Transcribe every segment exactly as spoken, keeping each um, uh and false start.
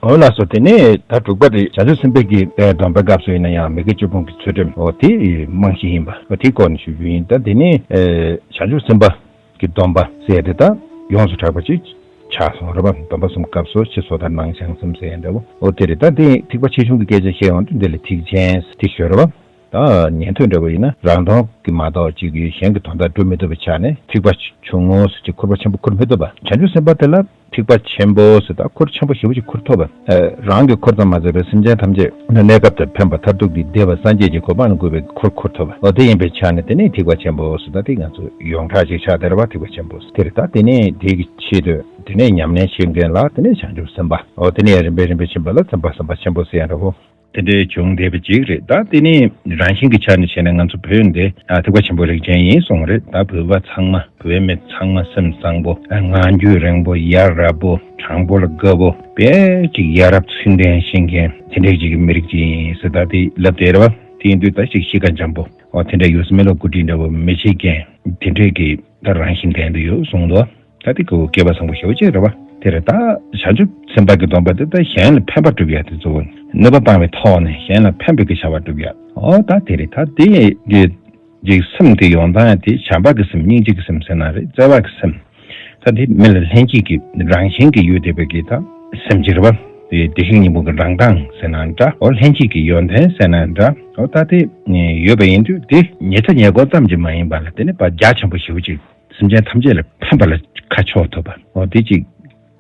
འོ་ལགས་སོ། དེ་ནས་ད་དྲུག་པ་དེ་བྱང་ཆུབ་སེམས་དཔའི་གི་ཨེ་སྡོམ་པའི་སྐབས་སུ་ཡིན་ན་ཡང་མི་དགེ་བཅུ་སྤོང་གི་ཚུལ་ཁྲིམས་འོ་དེ་རྨང་གཞི་ཡིན་པ་འོ་དེའི་སྐོར་ནས་ཞུ་རྒྱུ་ཡིན། ད་དེ་ནས་ཨེ་བྱང་ཆུབ་སེམས་དཔའ་གི་སྡོམ་པ་ཟེར་དེ་ད་ཡོངས་སུ་གྲགས་པ་ཅིག་ཆགས་སོང་རེད་པ། སྡོམ་པ་གསུམ་སྐབས་སུ་ཕྱི་སོ་ཐར་ནང་བྱང་སེམས་ཟེར་ཡ་འདྲ་བོ་འོ་དེ་རེད། ད་དེ་ཐེག་པ་ཆེ་ཆུང་གི་སྐད་ཆ་བཤད་ཡོང་དུས་འདི་ལ་ཐེག་ཆེན་ཐེག་ཆོས་རེད་པ། ད་ཉན་ཐོས་འདྲ་བོ་ཡིན་ན་རང་དོན་གྱི་མ་གཏོགས་ཅིག་གཞན་གྱི་དོན་དག་སྒྲུབ་མི་ཐུབ་པའི་ཆ་ནས་ཐེག་པ་ཆུང་ངུ་ཟེར་གྱི་ཁུར་པོ་ཆེན་པོ་ཁུར་མི་ཐུབ་པ། བྱང་ཆུབ་སེམས་དཔའ་དེ་ལ་ཐེག་པ་ཆེན་པོ་ཟེར་ད་ཁུར་ཆེན་པོ་ཞེ་པོ་ཅིག་ཁུར་ཐུབ་པ། ཨ་རང་གི་ཁུར་ཙམ་མ་ཟད་པའི་སེམས་ཅན་ཐམས་ཅད་གནས་སྐབས་དང་ཕན་པ་མཐར་ཐུག་གི་བདེ་བ་སངས་རྒྱས་ཀྱི་གོ་འཕང་ལ་འགོད་པའི་ཁུར་ཁུར་ཐུབ་པ། འོ་དེ་ཡིན་པའི་ཆ་ནས་དེ་ནི་ཐེག་པ་ཆེན་པོ་ཟེར་ད་དེ་ང་ཚོ་ཡོངས་གྲགས་ཅིག་ཆགས་བསྡད་རེད་པ། ཐེག་པ་ཆེན་པོ་ཟེར་དེ་རེད། ད་དེ་ནས་དེ་གི་ཆེད་དུ་དེ་ནས་ཉམས་ལེན་བྱེད་མཁན་ལ་དེ་ནས་བྱང་ཆུབ་སེམས་དཔའ། འོ་དེ་ནས་རིམ་པས་རིམ་པས་ཕྱིན་པ་ལ་སེམས་དཔའ་སེམས་དཔའ་ཆེན་པོ་ཟེར་ཡ་འདྲ་བོ། དེ་འདྲའི་བྱུང་བསྡད་པ་ཅིག་རེད། ད་དེ་ནི་རང་བཞིན་གྱི་ཆ་ནས་བྱས་ན་ང་ཚོ་བོད་འདི་ཨ་ཐེག་པ་ཆེན་པོའི་རིགས་ཅན་ཡིན་གསུངས་རེད། ད་བོད་པ་ཚང་མ་བོད་མི་ཚང་མ་སེམས་བཟང་པོ་ཨ་ངང་རྒྱུད་རིང་པོ་ཡ་རབས་པོ་དྲང་པོ་ལ་དགའ་པོ་དཔེ་ཅིག་ཡ་རབས་ཚུལ་ལྡན་ཤེས་མཁན་དེ་འདྲའི་ཅིག་གི་མི་རིགས་ཅིག་ཡིན་ཟེར་ད་དེ་ལབ་བསྡད་རེད་བ། དེ་ཡིན་དུས་ད་ཅིག་གཤིས་ཀ་འཇམ་པོ་འོ་དེ་འདྲ་ཡོད་ས་མི་ལ་མགོ་སྒྲིག་འདྲ་བོ་མི་བྱེད་མཁན་དེ་འདྲའི་གི་ད་རང་བཞིན་ལྡན་དུ་ཡོད་གསུངས་འདུག་ད་དེ་ཁོ་བོ་སྐལ་པ་བཟང་པོ་ཞེ་པོ་ཅིག་རེད་བ། དེ་རེད། ད་བྱང་ཆུབ་སེམས་དཔའ་གི་སྡོམ་པ་དེ་ད་གཞན་ལ་ཕན་པ་སྒྲུབ་ཡ་དེ་གཙོ་བོ་ཡིན། གནོད་པ་སྤང་བའི་ཐོག་ནས་གཞན་ལ་ཕན་པའི་གི་བྱ་བ་སྒྲུབ་ཡ། འོ་ད་དེ་རེད། ད་དེ་གི་ཅིག་སེམས་དེ་ཡོང་སྟངས་དེ་བྱམས་པ་གི་སེམས་སྙིང་རྗེ་གི་སེམས་ཟེར་ན་རེད། བརྩེ་བ་གི་སེམས། ད་དེ་མི་ལ་ལྷན་སྐྱེས་ཀྱི་རང་བཞིན་གྱི་ཡོད་བསྡད་པའི་གི་ད་སེམས་ཅིག་རེད་བ། དེ་བདེ་གཤེགས་སྙིང་པོ་གི་རང་མདངས་ཟེར་ན་འདྲ། འོ་ལྷན་སྐྱེས་ཀྱི་ཡོན་ཏན་ཟེར་ན་འདྲ། འོ་ད་དེ་ཡོད་པ་ཡིན་དུས་དེ་ཉེ་ཆ་ཉེ་འཁོར་ཙམ་གྱིས་མ་ཡིན་པ་ལ་དེ་ནི་ཕར་རྒྱ་ཆེན་པོ་ཞེ་པོ་ཅིག་སེམས་ཅན་ཐམས་ཅད་ལ་ཕན་པ་ལ་ཁ་ཕྱོགས་ཐུབ་པ། འོ་དེ་ཅིག་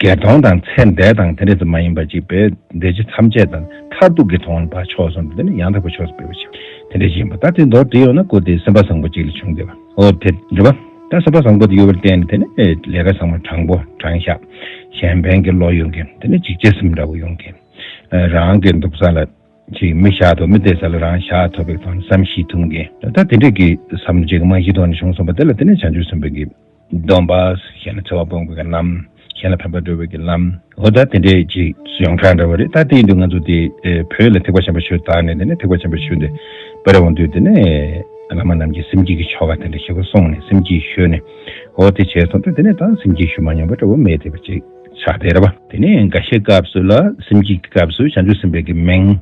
བརྒྱད་སྟོང་དང་ཚེ་འདས་དང་དེ་འདྲ་ཙམ་མ་ཡིན་པ་ཅིག་པའི་འདས་རྒྱུ་ཐམས་ཅད་དང་མཐར་ཐུག་གི་དོན་ལ་ཕར་ཕྱོགས་སོང་དེ་ནི་ཡང་དག་པའི་ཕྱོགས་སུ་འབད་པ་ཞིག་དེ་འདྲ་ཞིག་ཡིན་པ། ད་དེ་མདོར་བསྡུས་ཡོང་ན་ཁོ་དེ་སེམས་དཔའ་བཟང་པོ་ཅིག་ལ་བྱུང་བསྡད་པ། འོ་དེ་རེད་པ། ད་སེམས་དཔའ་བཟང་པོ་དེ་ཡོད་པར་བརྟེན་ནས་དེ་ནི་ལས་ཀ་ཚང་མ་དྲང་པོ་དྲང་བཞག་གཞན་ཕན་གྱི་བློ་ཡོད་མཁན་དེ་ནི་འཇིགས་བྱེད་སེམས་འདྲ་བོ་ཡོང་མཁན། རང་གི་འདུག་ས་ལ། ཅིག་མི་བཞག་ཐུབ་མི་བསྡད་ས་ལ་རང་བཞག་ཐུབ་པའི་ཐོག་ནས་བསམ་ཤེས་ཐུབ་མཁན། ད་དེ་འདྲས་ཀྱི་བསམ་བློ་ཅིག་རྨང་གཞིའི་ཐོག་ནས་བྱུང་སོང་བ་དེ་ལ་དེ་ནས་བྱང་ཆུབ་སེམས་དཔའི་གི་སྡོམ་པ། གཞན་ལ་འཚེ་བ་སྤོང་བའི་གི་ལམ། གཞན་ལ་ཕན་པ་སྒྲུབ་པའི་གི་ལམ། འོ་ད་དེ་འདྲས་ཅིག་ཡོངས་གྲགས་འདྲ་བ་རེད། ད་དེ་ཡིན་དུས་ང་ཚོ་དེ་ཨེ་བོད་ལ་ཐེག་པ་ཆེན་པོ་ཆོས་དར་ནས་དེ་ནས་ཐེག་པ་ཆེན་པོ་ཆོས་འདི་སྤེལ་འོང་དུས་དེ་ནས་བླ་མ་རྣམས་ཀྱིས་སེམས་བསྐྱེད་ཀྱི་ཆོ་ག་དེ་འདྲ་ཞིག་གསུངས་ནས་སེམས་བསྐྱེད་ཞུས་ནས་འོ་དེ་བྱས་སོང་དུས་དེ་ནས་ད་སེམས་བསྐྱེད་ཞུ་མ་མྱོང་བ་འདྲ་བོ་མེད་བསྡད་པ་ཅིག་ཆགས་བསྡད་རེད་པ། དེ་ནས་འགའ་ཤས་སྐབས་སུ་ལ་སེམས་བསྐྱེད་ཀྱི་སྐབས་སུ་བྱང་ཆུབ་སེམས་དཔའི་གི་མིང་།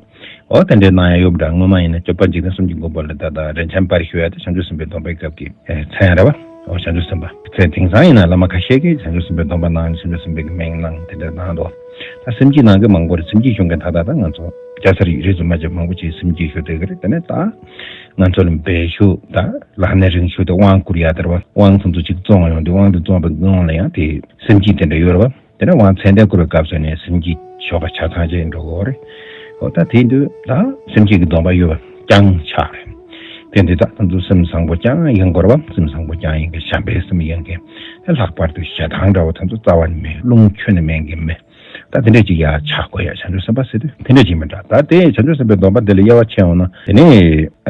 འོ་དེ་འདྲའི་གནང་ཡ་ཡོད་པ་འདྲ། སྔོན་མ་ཡིན་ན་སྐྱོབ་པ་འཇིག་རྟེན་གསུམ་གྱི་མགོན་པོ་ལ་ད་ལྟ་རིན་ཆེན་པར་ཞུ་ཡ་དེ་བྱང་ཆུབ་སེམས་དཔའི་སྡོམ་པའི་སྐབས་ཀྱི་མཚན་རེད་པ། འོ་བྱང་ཆུབ་སེམས་དཔའ་ཚེ་དེང་སང་ཡིན་ན་བླ་མ་ཁ་ཤས་ཀྱིས་བྱང་ཆུབ་སེམས་དཔའི་སྡོམ་པ་གནང་ནས་བྱང་ཆུབ་སེམས་དཔའི་གི་མིང་གནང་དེ་འདྲ་གནང་འདུག་ད་སེམས་བསྐྱེད་གནང་མཁན་མང་པོ་རེད། སེམས་བསྐྱེད་ཞུ་མཁན་ད་ལྟ་ད་ང་ཚོ་རྒྱལ་སར་རིགས་རུས་སུ་མ་ཆད་མང་པོ་ཅིག་སེམས་བསྐྱེད་ཞུ་བསྡད་ཀྱི་རེད། དེ་ནས་ད་ང་ཚོ་ལ་འབད་ཞུ་ད་ལག་ལེན་རིང་ཞུ་དེ་དབང་བསྐུར་ཡ་དེ་རེད་པ། དབང་ཚོ་ཚོ་ཅིག་བཙོང་ཡོང་དུས་དབང་དེ་བཙོང་པའི་སྔོན་ལ་ཡང་དེ་སེམས་བསྐྱེད་དེ་འདྲ་ཡོད་རེད་པ། དེ་ནས་དབང་ཚད་ལྡན་བསྐུར་བའི་སྐབས་སུ་ནས་སེམས་བསྐྱེད་ཆོ་ག་ཆ་ཚང་བྱས་འགྲོ་དགོས་རེད། འོ་ད་དེ་དུས་ད་སེམས་བསྐྱེད་ཀྱི་སྡོམ་པ་ཡོད་པ་རྐྱང་ཆགས་རེད། དེ་འདི་ད་ང་ཚོ་སེམས་བཟང་པོ་རྐྱང་ཡིན་དགོས་རེད་པ། སེམས་བཟང་པོ་རྐྱང་ཡིན་མཁན་བྱམས་པའི་སེམས་ཡིན་མཁན་དེ་ལྷག་པར་དུ་ཞེ་སྡང་འདྲ་བོ་དེ་ཚོ་རྩ་བ་ནས་མེད། རླུང་ཁྱོན་ནས་མེད་མཁན་མེད། ད་དེ་འདྲས་ཅིག་ཡར་ཆགས་དགོས་ཡ། བྱང་ཆུབ་སེམས་དཔའ་ཟེར་དུས་དེ་འདྲས་ཅིག་མི་འདྲ། ད་དེ་བྱང་ཆུབ་སེམས་དཔའི་སྡོམ་པ་འདི་ལ་དབྱེ་བ་ཕྱེ་འོང་ན་དེ་ནས་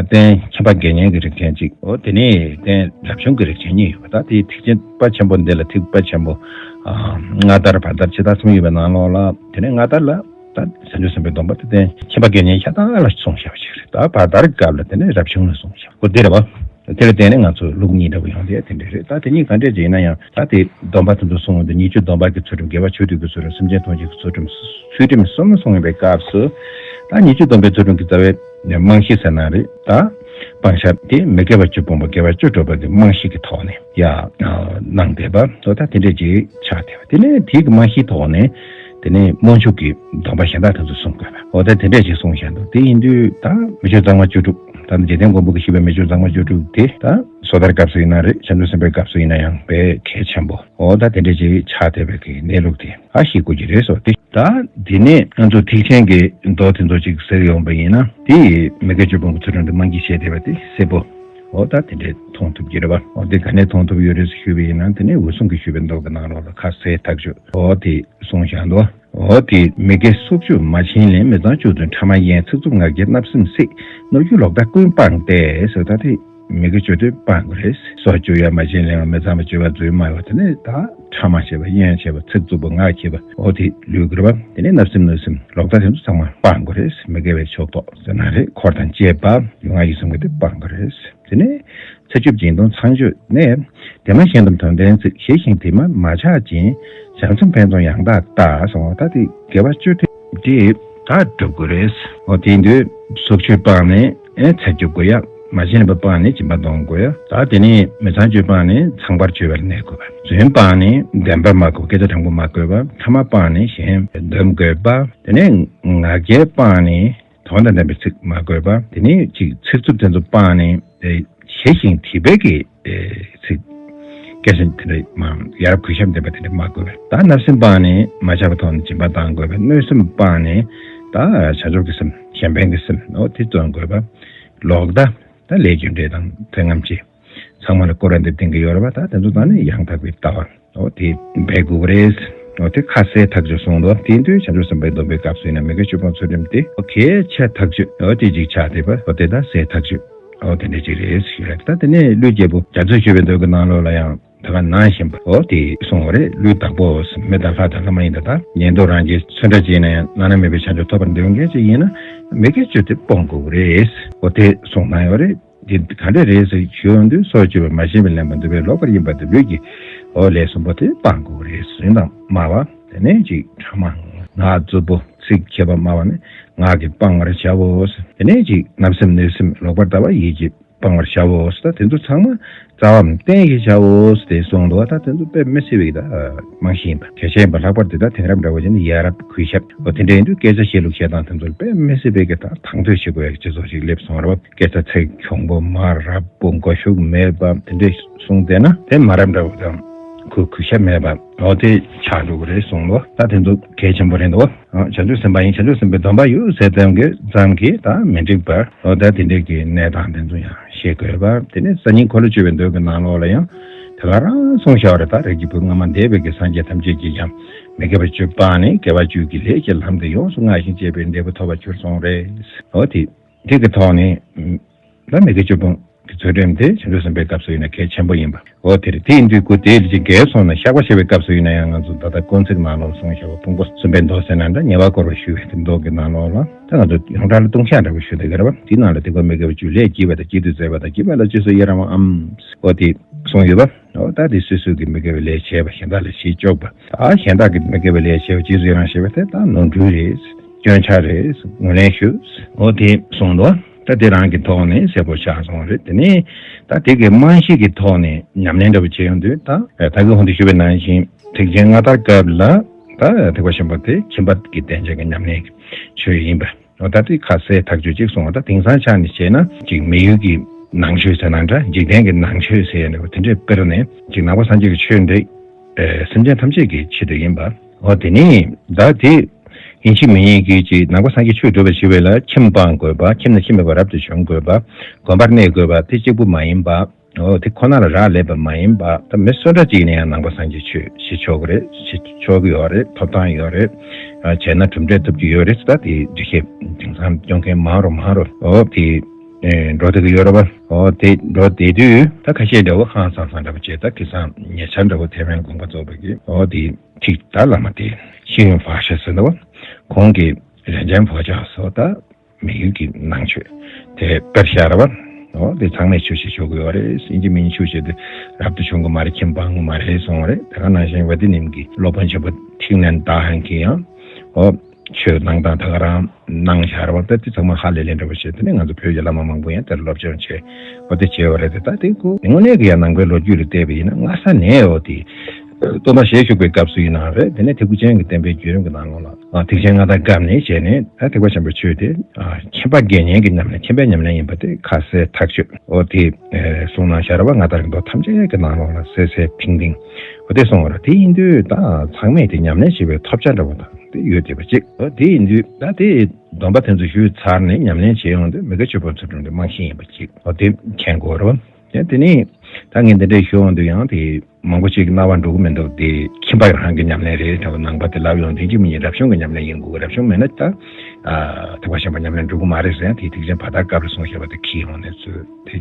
རྟེན་ཁྱིམ་པ་དགེ་བསྙེན་གྱི་རིགས་ཅན་གཅིག་འོ་དེ་ནས་རྟེན་རབ་བྱུང་གི་རིགས་ཅན་གཉིས་ཡོད་པ། ད་དེ་ཐེག་ཆེན་པ་ཆེན་པོ་འདི་ལ་ཐེག་པ་ཆེན་པོ་ཨ་སྔ་དར་བར་དར་ཕྱི་དར་གསུམ་ཡོད་པའི་ནང་ལོགས་ལ་དེ་ནས་སྔ་དར་ལ་ད་བྱང་ཆུབ་སེམས་དཔའི་སྡོམ་པ་དེ་རྟེན་ཁྱིམ་པ་དགེ་བསྙེན་ཤ་སྟག་ལ་གསུངས་བཞག་པ་ཅིག་རེད། ད་བར་དར་གྱི་སྐབས་ལ་དེ་ནས་རབ་བྱུང་ལ་གསུངས་བཞག་འོ་དེ་རེད་པ། དེ་ལ་བརྟེན་ནས་ང་ཚོ་ལུགས་གཉིས་འདྲ་བོ་ཡོང་དེ་དེ་འདྲ་རེད། ད་དེ་གཉིས་ག་འདྲས་ཅིག་ཡིན་ན་ཡང་ད་དེ་སྡོམ་པ་དེ་ཚོ་གསུངས་འོང་དུས་ཉེས་སྤྱོད་སྡོམ་པ་གི་ཚུལ་ཁྲིམས། དགེ་བ་ཆོས་སྡུད་ཀྱི་ཚུལ་ཁྲིམས། སེམས་ཅན་ཐམས་ཅད་ཀྱི་ཚུལ་ཁྲིམས། ཚུལ་ཁྲིམས་གསུམ་གསུངས་ཡོད་པའི་སྐབས་སུ་ད་ཉེས་སྤྱོད་སྡོམ་པའི་ཚུལ་ཁྲིམས་ཀྱི་རྩ་བའི་རྨང་གཞི་ཟེར་ན་རེད། ད་སྤང་བྱ་དེ་མི་དགེ་བ་བཅུ་སྤོང་བ་དགེ་བ་བཅུ་སྒྲུབ་པ་གི་རྨང་གཞི་གི་ཐོག་ནས་ཡ་གནང་བསྡད་པ་འོ་ད་དེ་འདྲས་ཅིག་ཆགས་བསྡད་པ། དེ་ནས་དེའི་གི་རྨང་གཞིའི་ཐོག་ནས་དེ་ནས་དམོད་འཇུག་གི་སྡོམ་པ་གཞན་དག་དེ་ཚོ་གསུངས་དགོས་པ་འོ་ད་དེ་འདྲས་ཅིག་གསུངས་བཞག་འདུག་དེ་ཡིན་དུས་ད་མི་ཆོས་གཙང་མ་བཅུ་དྲུག་ད་འཇིག་རྟེན་མགོན་པོ་གིས་ཞུས་པའི་མི་ཆོས་གཙང་མ་བཅུ་དྲུག་དེ་ད་སོ་ཐར་སྐབས་སུ་ཡིན་ན་རེད། བྱང་ཆུབ་སེམས་དཔའི་སྐབས་སུ་ཡིན་ན་ཡང་དཔེ་གལ་ཆེན་པོ་འོ་ད་དེ་འདྲས་ཅིག་ཆགས་བསྡད་པའི་གི་གནས་ལུགས་དེ་ཨ་ཤེས་དགོས་ཀྱི་རེད་སོ། དེ་ད་དེ་ནས་ང་ཚོ་ཐེག་ཆེན་གྱི་མདོ་དེ་ཚོ་ཅིག་ཟེར་ཡོང་པ་ཡིན་ན་དེ་མི་དགེ་བཅུ་སྤོང་གི་ཚུལ་ཁྲིམས་དེ་རྨང་གཞི་བྱས་བསྡད་པ་དེ་གསལ་པོ་འོ་ད་དེ་འདྲས་མཐོང་ཐུབ་ཀྱི་རེད་པ། འོ་དེ་ག་ནས་མཐོང་ཐུབ་ཡོད་རེད་ཟེར་ཞུས་པ་ཡིན་ན་དེ་ནས་འོད་སྲུང་གིས་ཞུས་པའི་མདོ་གི་ནང་ལོགས་ལ་ཁ་གསལ་ཐག་ཆོད་འོ་དེ་གསུངས་བཞག་འདུག་འོ་དེ་མི་དགེ་སོགས་བཅུ་མ་བྱིན་ལེན། མི་གཙང་བཅུ་བདུན་ཕྲ་མ་གཡེང་། ཚིག་རྩུབ་ངག་འཁྱལ་བརྣབ་སེམས་བསྲེག། གནོད་སྦྱིན་ལོག་ལྟ་ཀུན་སྤངས་ཏེ་ཟེར་ད་དེ་མི་དགེ་བཅུ་བདུན་སྤང་དགོས་རེད། སོགས་བཅུ་ཡང་མ་བྱིན་ལེན་པ། མི་གཙང་བ་བཅུ་པ་རྫུན་སྨྲ་བ་དེ་ནས་ད་ཕྲ་མ་བྱེད་པ་གཡེང་བྱེད་པ་ཚིག་རྩུབ་པ་ངག་འཁྱལ་པ་འོ་དེ་ལུས་དགོས་རེད་པ། དེ་ནས་བརྣབ་སེམས་གནོད་སེམས་ལོག་ལྟ་དེ་ཚོ་ཚང་མ་སྤང་དགོས་རེད། མི་དགེ་བའི་ཕྱོགས་གཏོགས་ཟེར་ན་རེད། འཁོར་དང་བཅས་པ་ཡུལ་ངག་ཡིད་གསུམ་གྱི་དེ་སྤང་དགོས་རེད། དེ་ནས་ཚེ་སྐྱོབ་སྦྱིན་གཏོང་ཚངས་སྤྱོད་ནས། དེ་མ་གཞན་དང་དོན་ལྡན་ཚིག་ཞེས་བཞིན་དེ་མ་མ་ཆགས་སྦྱིན། བྱང་སེམས་ཕན་ཚུན་ཡང་དག་ལྟ་གསུངས་པ་ད་དེ་དགེ་བ་བཅུ་དེ་ དེ་ད་སྒྲུབ་དགོས་རེད། འོ་དེ་དུས་སྲོག་གཅོད་སྤངས་ནས་ཨེ་ཚར་གཅོད་དགོས་ཡ། མ་བྱིན་པ་སྤངས་ནས་སྦྱིན་པ་གཏོང་དགོས་ཡ། ད་དེ་ནས་མི་ཚངས་སྤྱོད་སྤངས་ནས་ཚངས་པར་སྤྱོད་པར་གནས་དགོས་པ། རྫུན་སྤངས་ནས་བདེན་པ་སྨྲ་དགོས། སྐད་ཆ་དྲང་པོ་སྨྲ་དགོས་པ། ཕྲ་མ་སྤངས་ནས་གཞན་འདོམས་དགོས་པ། དེ་ནས་ང་རྒྱལ་སྤངས་ནས་དོན་དང་ལྡན་པའི་ཚིག་སྨྲ་དགོས་པ། དེ་ནས་ཅིག་ཚིག་རྩུབ་དེ་ཚོ་སྤངས་ནས་ཞི་ཞིང་དྲི་བའི་གི་ཚིག་སྐད་ཆ་དེ་འདྲ་མ་ཡ་རབས་གུས་ཞབས་ལྡན་པ་དེ་འདྲ་སྨྲ་དགོས་པས། ད་བརྣབ་སེམས་སྤངས་ནས་མ་བྱས་པ་ཐོག་ནས་སྦྱིན་པ་གཏང་དགོས་པས། གནོད་སེམས་སྤངས་ནས་ད་བྱང་ཆུབ་ཀྱི་སེམས་གཞན་ཕན་གྱི་སེམས་འོ་དེ་བརྩོན་དགོས་པ། ལོག་ལྟ། ད་ལས་རྒྱུ་འབྲས་དང་དེ་རྣམས་ཀྱི་ཚང་མ་ལ་སྐུར་བ་འདེབས་ཏེ་གི་ཡོད་རེད་པ། ད་དེ་ཚོ་ད་ནི་ཡང་དག་པའི་ལྟ་བ། འོ་དེ་འབད་དགོས་རེད། འོ་དེ་ཁ་གསལ་ཐག་ཆོད་གསུངས་འདུག་དེ་དུས་བྱང་ཆུབ་སེམས་དཔའི་སྡོམ་པའི་སྐབས་སུ་ཡིན་ན་མི་དགེ་བཅུ་སྤོང་ཚུལ་ཁྲིམས་དེ་འོ་གལ་ཆེ་ཐག་ཆོད། འོ་དེ་ཅིག་ཆགས་བསྡད་པ། འོ་དེ་ད་གསལ་ཐག་ཆོད། འོ་དེ་འདྲ་ཅིག་རེད་ཞུ་ཡ། ད་དེ་ནས་ཀླུའི་རྒྱལ་པོ་རྒྱ་མཚོས་ཞུས་པའི་མདོ་གི་ནང་ལོགས་ལ་ཡང་ད་ག་ནང་བཞིན་པ་འོ་དེ་གསུངས་པ་རེད། ཀླུའི་བདག་པོ་མི་དང་ལྷ་དང་ལྷ་མ་ཡིན་དང་། ད་ཉན་ཐོས་རང་གི་ཚོན་ཁྲ་ཅིག་ཡིན་ན་ཡང་བླ་ན་མེད་པའི་བྱང་ཆུབ་ཐོབ་པར་འདོད་མཁན་ཅིག་ཡིན་ན་མི་དགེ་བཅུ་དེ་སྤོང་དགོས་རེད། འོ་དེ་གསུངས་གནང་ཡོད་རེད། འདི་ག་འདྲ་རེད་ཟེར་ཞུ་ཡོང་དུས། སྲོག་གཅོད་པ། མ་བྱིན་པའི་ལེན་པ། འདོད་པས་ལོག་པར་གཡེམ་པ་དང་། ལུས་ཀྱི་འོ་ལས་གསུམ་པོ་དེ་སྤང་དགོས་རེད། རྫུན་དང་སྨྲ་བ། དེ་ནས་ཅིག་ཕྲ་མ་ངག་རྩུབ་པོ་ཚིག་འཁྱལ་པ་སྨྲ་བ་ནི་ངག་གིས་སྤང་བར་བྱའོ། དེ་ནས་ཅིག་བརྣབ་སེམས་གནོད་སེམས་ལོག་པར་ལྟ་བ་ཡིད་ཀྱིས་སྤང་བར་བྱའོ། ད་དེ་ཚོ་ཚང་མ་རྩ་བ་བརྟན་ཞིང་བྱའོ་ཞེས་གསུངས་འདུག་ད་དེ་ཚོ་དཔེ་མི་སྲིད་པའི་ད་རྨང་གཞི་ཡིན་པ། གལ་ཆེ་ཡིན་པ། ལྷག་པར་དུ་ད་དེང་རབས་འདྲ་བོ་བྱས་ན་ཡ་རབས་གུས་ཞབས་འོ་དེ་འདྲ་ཡིན་དུས་སྐད་ཆ་བཤད་ལུགས་བཤད་སྟངས་དེ་ཚོ་དཔེ་མི་སྲིད་པའི་གི་ད་དང་དོད་བྱེད་དགོས་ཡ་གི་སྤྱི་ཚོགས་ཤིག་སླེབས་སོང་ར་བ། སྐད་ཆ་ཚིག་གྱོང་པོ་མ་རབས་པོ་མགོ་གཞུག་མེད་པ་དེ་འདྲས་གསུངས་བསྡད་ན་དེ་མ་རབས་འདྲ་བོ་དང་གུས་གུས་ཞབས་མེད་པ་འོ་དེ་ཆགས་འགྲོ་གི་རེད་གསུངས་ལོ། ད་དེ་ཚོ་གལ་ཆེན་པོ་རེད་འདུག་ཨ། བྱང་ཆུབ་སེམས་དཔའ་ཡིན། བྱང་ཆུབ་སེམས་དཔའི་སྡོམ་པ་ཡོད་ཟེར་ཙམ་གྱི་ཙམ་གྱིས་ད་མི་འགྲིག་པར་འོ་ད་དེ་འདྲས་ཀྱི་གནས་སྟངས་དེ་ཚོ་ཡང་ཤེས་དགོས་པ། དེ་ནས་སང་ཉིན་འཁོར་ལོ་བཅུ་པའི་མདོ་གི་ནང་ལོགས་ལ་ཡང་དེ་ག་རང་གསུངས་བཞག་པ་རེད། ད་རིགས་ཀྱི་བུ་སྔ་མ་འདས་པའི་གི་སངས་རྒྱས་ཐམས་ཅད་ཀྱིས་ཀྱང་མི་དགེ་བ་བཅུ་སྤངས་ནས་དགེ་བ་བཅུ་གི་ལས་ཀྱི་ལམ་དུ་ཡོངས་སུ་བསྔགས་ཤིང་སྤྱད་པས་འབྲས་བུ་ཐོབ་པར་གྱུར་གསུངས་རེད། འོ་དེ་དེ་གི་ཐོག་ནས་ད་མི་དགེ་བཅུ་སྤོང་གི་ཚུལ་ཁྲིམས་དེ་བྱང་ཆུབ་སེམས་དཔའི་སྐབས་སུ་ཡིན་ན་གལ་ཆེན་པོ་ཡིན་པ། འོ་དེ་རེད། དེ་ཡིན་དུས་ཁོ་དེ་ལ་ཅིག་འགལ་སོང་ན་བཤགས་པ་བྱེད་པའི་སྐབས་སུ་ཡིན་ན་ཡང་ང་ཚོ་ད་ལྟ་དཀོན་བརྩེགས་ནང་ལོགས་གསུངས་བཞག་པ་ཕུང་པོ་གསུམ་པའི་མདོ་ཟེར་ན་འདྲ། ཉེ་བར་བསྐོར་བ་ཞུ་བའི་དེ་མདོ་གི་ནང་ལོགས་ལ་ད་ང་ཚོ་ཡོངས་གྲགས་ལ་ལྟུང་བཤགས་འདྲ་པོ་ཞུ་བསྡད་ཀྱི་རེད་པ། དེའི་ནང་ལ་དེ་ཀོ་མི་དགེ་བ་བཅུ་ལས་བགྱིས་པ་དང་། བགྱིད་དུ་མཛད་པ་དང་། བགྱིས་པ་ལ་རྗེས་སུ་ཡི་རང་བའམ། འོ་དེ་གསུངས་ཡོད་པ། འོ་ད་དེ་སོ་སོ་གི་མི་དགེ་བའི་ལས་བྱས་པ་གཞན་དག་ལ་བྱེད་བཅུག་པ། ད་གཞན་དག་གི་མི་དགེ་བའི་ལས་བྱས་པ་རྗེས་སུ་ཡི་རང་བྱེད་པ་དེ་ད་ནོར་འཁྲུལ་རེད། སྐྱོན་ཆ་རེད། ངོས་ལེན་ཞུ། འོ་དེ་གསུངས་འདུག་ད་དེ་རང་གི་ཐོག་ནས་གསལ་པོ་ཆགས་སོང་རེད། དེ་ནས་ད་དེ་གི་རྨང་གཞི་གི་ཐོག་ནས་ཉམས་ལེན་འདྲ་པོ་བྱེད་ཡོང་དུས་ད་ད་གི་ཧོན་དུ་ཞུ་བའི་ནང་བཞིན་ཐེག་ཆེན་མངའ་ཐང་སྐབས་ལ་ད་ཐེག་པ་ཆེན་པོ་དེ་ཁྱིམ་པ་གི་བསྟན་བྱ་གི་ཉམས་ལེན་གྱི་ཆོས་ཡིན་པ། འོ་ད་དེ་ཁ་གསལ་ཐག་ཆོད་ཅིག་གསུངས་པ། ད་དེང་སང་ཆ་ནས་བྱས་ན་ཅིག་མི་ཡུལ་གྱི་ནང་ཆོས་ཟེར་ན་འདྲ། འཇིག་རྟེན་གྱི་ནང་ཆོས་ཟེར་ཡ་འདྲ་པོ་དེ་འདྲས་དཔེར་ན་ཅིག་ནང་པ་སངས་རྒྱས་ཀྱི་ཆོས་འདི་ཨེ་སེམས་ཅན་ཐམས་ཅད་ཀྱི་ཆེད་དུ་ཡིན་པ། འོ་དེ་ནས་ད་དེ་ཡིན་གཅིག་མིན་གཉིས་ཀྱིས་ཅིག་ནང་པ་སངས་རྒྱས་ཆོས་སྒྲུབ་པར་བྱེད་པ་ལ་ཁྱིམ་སྤང་དགོས་པ། ཁྱིམ་ནས་ཁྱིམ་མེད་པར་རབ་ཏུ་བྱུང་དགོས་པ། དགོན་པར་གནས་དགོས་པ་དེ་གཅིག་པུ་མ་ཡིན་པ། འོ་དེ་ཁོ་ན་ལ་རག་ལས་པ་མ་ཡིན་པ། ད་མི་སུ་འདྲ་ཅིག་ཡིན་ན་ཡང་ནང་པ་སངས་རྒྱས་ཆོས་བྱེད་ཆོག་གི་རེད། བྱེད་ཆོག་གི་ཡོད་རེད། ཐོབ་ཐང་ཡོད་རེད། ཨ་བྱས་ན་གྲུབ་འབྲས་ཐོབ་ཀྱི་ཡོད་རེད། ད་དེ་འགྲེལ་བཤད་དེང་སང་སྐྱོན་མཁན་མང་རུ་མང་རུ་འོ་དེ་ཨེ་འགྲོ་བསྡད་ཀྱི་ཡོད་རེད་པ། འོ་དེ་འགྲོ་བསྡད་དུས་ད་ཁ་ཤས་འདྲ་བོ་ཧང་སང་སང་འདྲ་བོ་བྱས། ད་ཁ་སང་ཉེ་ཆར་འདྲ་བོ་ཐའེ་ཝན་དགོངས་པ་རྫོགས་པ་གི་འོ་དེ་ཁྲིད་ད་བླ་མ་དེ་ཤིན་ཡུན་ཧྥ་ཤ་ཟེར་འདྲ་བོ་ཁོང་གིས་རིན་ཆེན་ཕོ་བྲང་སོགས་ད། མི་ཡུལ་གྱི་ནང་ཆོས་དེ་དཔེར་བཞག་ར་བ། འོ་དེ་ཚང་མས་ཆོས་བྱེད་ཆོག་གི་ཡོད་རེད། ཡིན་གཅིག་མིན་གཅིག་ཆོས་བྱེད་དེ་རབ་ཏུ་བྱུང་གི་མ་རེད། ཁྱིམ་སྤང་གི་མ་རེད་གསུངས་རེད། དེ་ག་ནང་བཞིན་ཝེ་ཏི་ནིམ་གྱི་སློབ་དཔོན་ཆེན་པོ་ཐིག་ནན་ཏཱ་ཧན་གྱིས་ཡང་འོ་ཆོས་གནང་སྟངས་དེ་ག་རང་གནང་བཞག་ར་བ། ད་དེ་ཚང་མ་ཧ་ལས་ལས་འདྲ་པོ་བྱས། དེ་ནས་ང་ཚོ་བོད་ཀྱི་བླ་མ་མང་པོ་ཡང་དེར་སློབ་སྦྱོང་བྱས། འོ་དེ་བྱས་པ་རེད་དེ། ད་དེ་ཁོ་དངོས་གནས་ཀྱི་ཡང་ནང་པའི་ལོ་རྒྱུས་ལ་བལྟས་པ་ཡིན་ན་སྔ་ས་ནས་འོ་དེ། སྟོན་པ་ཞལ་བཞུགས་པའི་སྐབས་སུ་ཡིན་ནའང་རེད། དེ་ནས་ཐེག་པ་ཆེན་གྱི་བསྟན་པའི་བརྒྱུད་རིམ་གྱི་ནང་ལོགས་ལ་ཐེག་ཆེན་མངའ་ཐང་སྐབས་ནས་བྱས་ནས་ད་ཐེག་པ་ཆེན་པོའི་ཆོས་དེ་ཁྱིམ་པ་དགེ་བསྙེན་གྱི་ཉམས་ལེན། ཁྱིམ་པའི་ཉམས་ལེན་ཡིན་པ་དེ་ཁ་གསལ་ཐག་ཆོད། འོ་དེ་གསུངས་གནང་བཞག་ར་བ། མངའ་ཐང་གི་མདོ་ཐམས་ཅད་ཀྱི་ནང་ལོགས་ལ་གསལ་གསལ་ཐིང་ཐིང་འོ་དེ་གསུངས་པ་རེད། དེ་ཡིན་དུས་ད་ཚང་མས་དེ་ཉམས་ལེན་བྱེད་པའི་ཐོབ་བྱ་འདྲ་བོ་དང་དེ་ཡོད་བསྡད་པ་གཅིག་འོ་དེ་ཡིན་དུས་ད་དེ་སྡོམ་པ་དེ་ཚོ་ཞུས་ཚར་ནས་ཉམས་ལེན་བྱེད་ཡོང་དུས་མི་དགེ་བཅུ་སྤོང་ཚུལ་ཁྲིམས་དེ་རྨང་གཞི་ཡིན་པ་གཅིག་འོ་དེ་མཁྱེན་དགོས་རེད་བ། དེ་ནས་ད་ངས་འདི་འདྲས་ཞུ་ཡོང་དུས་ཡང་དེ། མང་པོ་ཅིག་རྣ་བར་འགྲོ་གི་མི་འདུག་དེ་ཁྱིམ་པ་རང་གི་ཉམས་ལེན་རེད། ད་ནང་པ་དེ་ལབ་ཡོང་དུས་གཅིག་མིན་གཉིས་རབ་བྱུང་གི་ཉམས་ལེན་ཡིན་དགོས། རབ་བྱུང་མེད་ན་ད་ཐེག་པ་ཆེན་པོ་ཉམས་ལེན་འགྲོ་གི་མ་རེད་ཟེར་ཡང་དེ་ཐེག་ཆེན་ཕ་དར་སྐབས་ལ་གསུངས་བཞག་པ་དེ་ཁྱི་ཡོང་ནས་ཚུལ་དེ་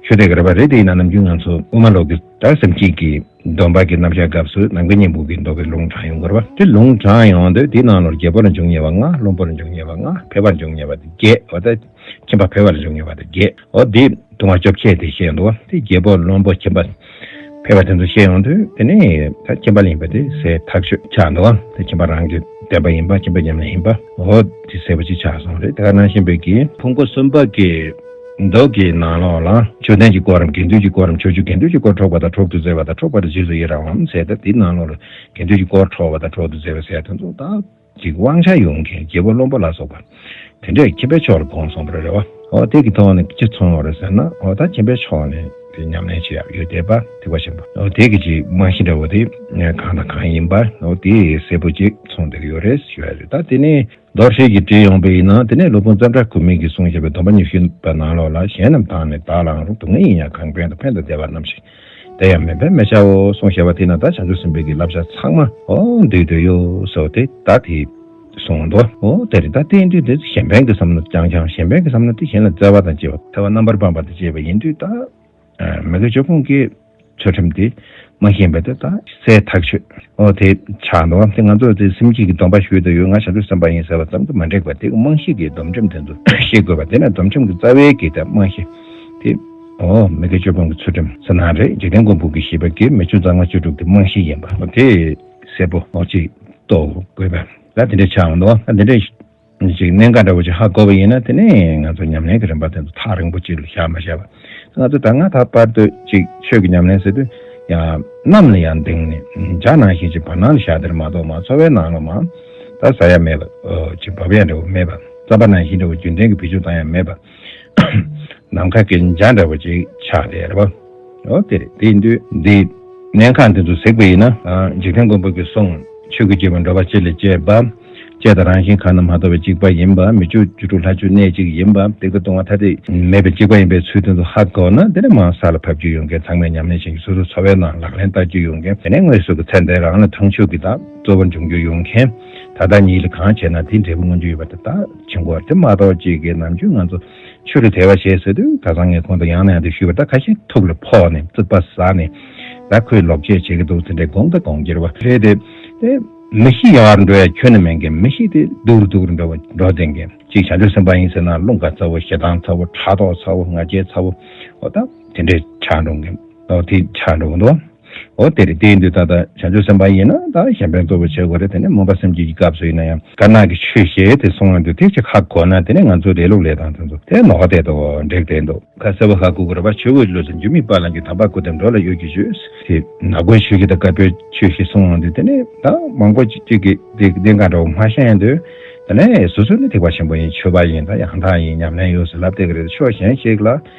ཞུ་བསྡད་ཀྱི་རེད་པ། རེད། དེ་ཡིན་ན་ནམ་རྒྱུན་ང་ཚོ་དབུ་མ་ལོག་གི་ད་སེམས་བསྐྱེད་ཀྱི་སྡོམ་པ་གི་རྣམ་གཞག་སྐབས་སུ་ནམ་མཁའི་སྙིང་པོ་གི་མདོ་གི་ལུང་དྲངས་ཡོང་གི་རེད་པ། དེ་ལུང་དྲངས་ཡོང་དུས་དེའི་ནང་ལོགས་རྒྱལ་པོ་ལ་འབྱུང་ཉེ་བ་ལྔ། བློན་པོ་ལ་འབྱུང་ཉེ་བ་ལྔ། ཕལ་པ་ལ་འབྱུང་ཉེ་བ་དེ་བརྒྱད། འོ་ད་ཁྱིམ་པ་ཕལ་པ་ལ་འབྱུང་ཉེ་བ་དེ་བརྒྱད། འོ་དེ་སྡུག་བསྔལ་བཅོ་བརྒྱད་དེ་བཤད་འདུག་དེ་རྒྱལ་པོ་བློན་པོ་ཁྱིམ་པ། ཕལ་པ་དེ་ཚོ་བཤད་ཡོང་དུས་དེ་ནས་ད་ཁྱིམ་པ་ལ་ཡིན་པ་དེ་ཟས་ཐག་ཆོད་ཆགས་འདུག་ཨ། དེ་ཁྱིམ་པ་རང་གི་བསྟན་པ་ཡིན་པ་ཁྱིམ་པའི་ཉམས་ལེན་ཡིན་པ་འོ་དེ་གསལ་པོ་ཅིག་ཆགས་སོང་རེད། དེ་ག་ནང་བཞིན་པའི་གི་ཕུང་པོ་གསུམ་པ་གི་མདོ་གི་ནང་ལོགས་ལ་མཆོད་རྟེན་གྱི་སྐོར་རམ་དགེ་འདུན་གྱི་སྐོར་རམ་ཕྱོགས་བཅུའི་དགེ་འདུན་གྱི་སྐོར་འཕྲོག་པ་དང་འཕྲོག་ཏུ་མཛད་པ་དང་འཕྲོག་པར་རྗེས་སུ་ཡི་རང་བའམ་ཟེར་ཏེ་དེའི་ནང་ལོགས་ལ་དགེ་འདུན་གྱི་སྐོར་འཕྲོག་པ་དང་འཕྲོག་ཏུ་མཛད་པ་ཟེར་དེ་ཚོ་ད་ཅིག་དབང་ཆ་ཡོད་མཁན་རྒྱལ་པོ་བློན་པོ་ལ་སོགས་པ་དེ་འདྲས་ཁྱིམ་པའི་ཕྱོགས་ལ་དགོངས་སོང་བ་རེད་བ། འོ་དེ་གི་ཐོག་ནས་ཅི་མཚོན་ཡོད་རེད་ཟེར་ན་འོ་ད་ཁྱིམ་པའི་ཕྱོགས་ནས་དེ་ཉམས་ལེན་བྱེད་ཡག་ཡོད་བསྡད་པ་ཐེག་པ་ཆེན་པོ་འོ་དེ་གི་ཅིག་རྨང་གཞི་འདྲ་བོ་དེ་གང་དང་གང་ཡིན་པ་འོ་དེ་གསལ་པོ་ཅིག་མཚོན་བསྡད་ཀྱི་ཡོད་རེད་ཞུ་ཡ་རེད། ད་དེ་ནས་མདོར་བཤད་ཀྱིས་བྲིས་ཡོང་པ་ཡིན་ན་དེ་ནས་སློབ་དཔོན་ཙནྡྲ་གོ་མི་གིས་གསུངས་བཞག་པའི་སྡོམ་པ་ཉི་ཤུ་པའི་ནང་ལོགས་ལ་གཞན་རྣམས་དག་ནས་བདག་ལའང་རུང་། སྡུག་བསྔལ་ཡིན་ཡང་གང་ཕན་དང་། ཕན་དང་བདེ་བ་རྣམས་ཤིག་དེ་ཡང་མེད་པས་མི་བྱའོ་གསུངས་བཞག་པ་དེ་ན་ད་བྱང་ཆུབ་སེམས་དཔའི་གི་བསླབ་བྱ་ཚང་མ་འོ་འདུས་ཏེ་ཡོད་ཟེར་བ་དེ་ད་དེ་གསུངས་འདུག་འོ་དེ་རེད། ད་དེ་ཡིན་དུས་དེ་གཞན་ཕན་གྱི་བསམ་བློ་རྐྱང་རྐྱང་གཞན་ཕན་གྱི་བསམ་བློ་དེ་གཞན་ལ་བརྩེ་བ་དང་བཅས་པ་ཐལ་བ་རྣམ་པར་སྤངས་པ་དང་བཅས་པ་ཡིན་དུས་ད་མི་དགེ་བཅུ་སྤོང་གི་ཚུལ་ཁྲིམས་དེ་མ་ཤེས་པ་དེ་ད་ཟས་ཐག་ཆོད་འོ་དེ་ཆགས་འདུག་དེ་ང་ཚོ་དེ་སེམས་བསྐྱེད་ཀྱི་སྡོམ་པ་ཞུས་དུ་ཡོད། ང་བྱང་ཆུབ་སེམས་དཔའ་ཡིན་ཟེར་བ་ཙམ་དུ་མ་འགྲིག་པ་དེ་རྨང་གཞི་གི་སྡོམ་ཁྲིམས་དེ་ཚོ་ཤེས་དགོས་པ་དེ་ན་སྡོམ་ཁྲིམས་ཀྱི་རྩ་བའི་གི་ད་རྨང་གཞི་དེ། འོ་མི་དགེ་བཅུ་སྤོང་གི་ཚུལ་ཁྲིམས་ཟེར་ན་རེད། འཇིག་རྟེན་མགོན་པོ་གི་བཞེད་པ་གི་མི་ཆོས་གཙང་མ་བཅུ་དྲུག་གི་རྨང་གཞི་ཡིན་པ་འོ་དེ་གསལ་པོ་འོ་ཅིག་རྟོགས་དགོས་པ་ད་དེ་འདྲ་ཆགས་འདུག་ད་དེ་འདྲ་ཅིག་གནད་འགག་འདྲ་བོ་ཅིག་ཧ་གོ་བ་ཡིན་ན་དེ་ནས་ང་ཚོ་ཉམས་ལེན་གྱི་རིམ་པ་དེ་ཚོ་ཐག་རིང་པོ་ཅིག་ལ་བཞག་མ་བཞག་པ། ང་ཚོ་ད་སྔ་ད་བར་དུ་ཅིག་ཆོས་ཀྱི་ཉམས་ལེན་ཟེར་དུས་ཡང་གནམ་ལ་ཡང་ལྡིང་ནས་འཇའ་ནང་བཞིན་ཅིག་བར་སྣང་ལ་བཞག་དེར་མ་གཏོགས་མ་འཚོ་བའི་ནང་ལ་མ་ད་ཟ་ཡ་མེད་པ་ཅིག་འབབ་ཡ་འདྲ་བོ་མེད་པ། རྩམ་པ་ནང་བཞིན་འདྲ་བོ་རྒྱུན་ལྡན་གྱི་བེད་སྤྱོད་བཏང་ཡ་མེད་པ། ནམ་མཁའ་གི་འཇའ་འདྲ་བོ་ཅིག་ཆགས་བསྡད་རེད་པ། འོ་དེ་རེད། དེ་ཡིན་དུས་འདི་གནད་འགག་འདི་ཚོ་གཟིགས་པ་ཡིན་ན་འཇིག་རྟེན་མགོན་པོ་གིས་གསུངས། ཆོས་ཀྱི་རྒྱལ་པོ་འགྲོ་བ་སྤྱི་ལ་གཅེས་པ། གཅེས་དང་རང་བཞིན་གང་དང་མ་འདོར་བའི་གཅིག་པ་ཡིན་པ། མི་བཅུ་བཅུ་དྲུག་ལྷ་བཅུ་གནས་གཅིག་ཡིན་པ། སྡིག་པ་ལྟུང་བ་ཐ་དད་མེད་པའི་གཅིག་པ་ཡིན་པའི་ཚུལ་དེ་ཚོ་ཧ་གོ་ན་དེ་ནས་མར་ས་ལ་བབས་རྒྱུ་ཡོང་མཁན་ཚང་མས་ཉམས་ལེན་བྱེད་རྒྱུ་སོ་སོ་འཚོ་བའི་ནང་ལག་ལེན་བསྟར་རྒྱུ་ཡོང་མཁན་དེ་ནས་དངོས་སུ་གི་ཚེ་འདས་རང་ལ་མཐུན་ཕྱོགས་ཀྱི་དང་གཙོ་བོར་འབྱུང་རྒྱུ་ཡོང་མཁན་ད་ལྟ་ཉིད་ལ་གང་བྱས་ན་དེ་འབྲས་བུ་མངོན་རྒྱུ་ཡོད་པ་དེ་དག་བྱེད་དགོས། དེ་མ་གཏོགས་གཅིག་གི་ནམ་རྒྱུན་ང་ཚོ་ཆོས་ལ་དད་པ་བྱེད་ཟེར་དུས་ཁ་སང་ངས་གོང་དུ་ཡང་ནས་ཡང་དུ་ཞུས་པ་ལྟར་ཁ་ཤས་ཐུགས་ལ་ཕོག་ནས་རྩིག་པ་ཟ་ནས་ད་ཁོས་ལོག་སྤྱོད་བྱེད་ཀྱི་འདུག་ཟེར་འདྲའི་དགོངས་དང་དགོངས་ཀྱི་རེད་པ། རེད་དེ་དེ་མི་ཤི་ཡག་འགྲོ་ཡ་ཁྱོན་ནས་མེད་མཁན་མི་ཤི་དེ་སྡུག་རུ་སྡུག་རུ་འགྲོ་བ་འགྲོ་བསྡད་མཁན་གཅིག་བྱང་ཆུབ་སེམས་དཔའ་ཡིན་ཟེར་ན་རླུང་ཁ་ཚ་བོ་ཞེ་སྡང་ཚ་བོ་ཕྲག་དོག་ཚ་བོ་ང་རྒྱལ་ཚ་བོ་འོ་ད་དེ་འདྲའི་ཆགས་འགྲོ་མཁན་འོ་དེ་ཆགས་འགྲོ་གི་འདུག་འོ་དེ་རེད། དེ་ཡིན་དུས་ད་ལྟ་བྱང་ཆུབ་སེམས་དཔའ་ཡིན་ན་ད་གཞན་ཕན་གཙོ་བོ་བྱེད་དགོས་རེད། དེ་ནས་སྨོན་པ་སེམས་བསྐྱེད་ཀྱི་སྐབས་སུ་ཡིན་ན་ཡང་དཀར་ནག་གི་ཆོས་ཞེས་དེ་གསུང་ཡོང་དུས་དེ་ཅིག་ཧ་གོ་ན་དེ་ནས་ང་ཚོའི་རེ་ལུགས་ལས་དང་དེ་ཚོ་དེ་ནོར་བསྡད་འདུག་འགྲིག་བསྡད་འདུག་ཁ་གསལ་པོ་ཧ་གོ་དགོས་རེད་པ། ཆོས་འོད་བློ་ཟེར་འགྱུར་མེད་པ་ལ་འགྱུར། དམ་པ་སྐུ་ལྡན་འགྲོ་ལ་གཡོ་སྒྱུ་བྱོས། དེ་ནག་པོའི་ཆོས་ཀྱི་དང་དཀར་པོའི་ཆོས་ཞེས་གསུང་ཡོང་དུས་དེ་ནས་ད་མང་པོ་ཅིག་གིས་དེ་གདེང་ག་འདྲ་བོ་མ་ཤེས་ཡོང་དུས་དེ་ནས་སོ་སོ་ནི་ཐེག་པ་ཆེན་པོ་ཡིན་ཆོས་པ་ཡིན་ད་ཡང་དག་ཡིན་ཉམས་ལེན་ཡོད་ཟེར་ལབ་བསྡད་ཀྱི་རེད། ཕྱོགས་གཞན་ཞིག་ལ་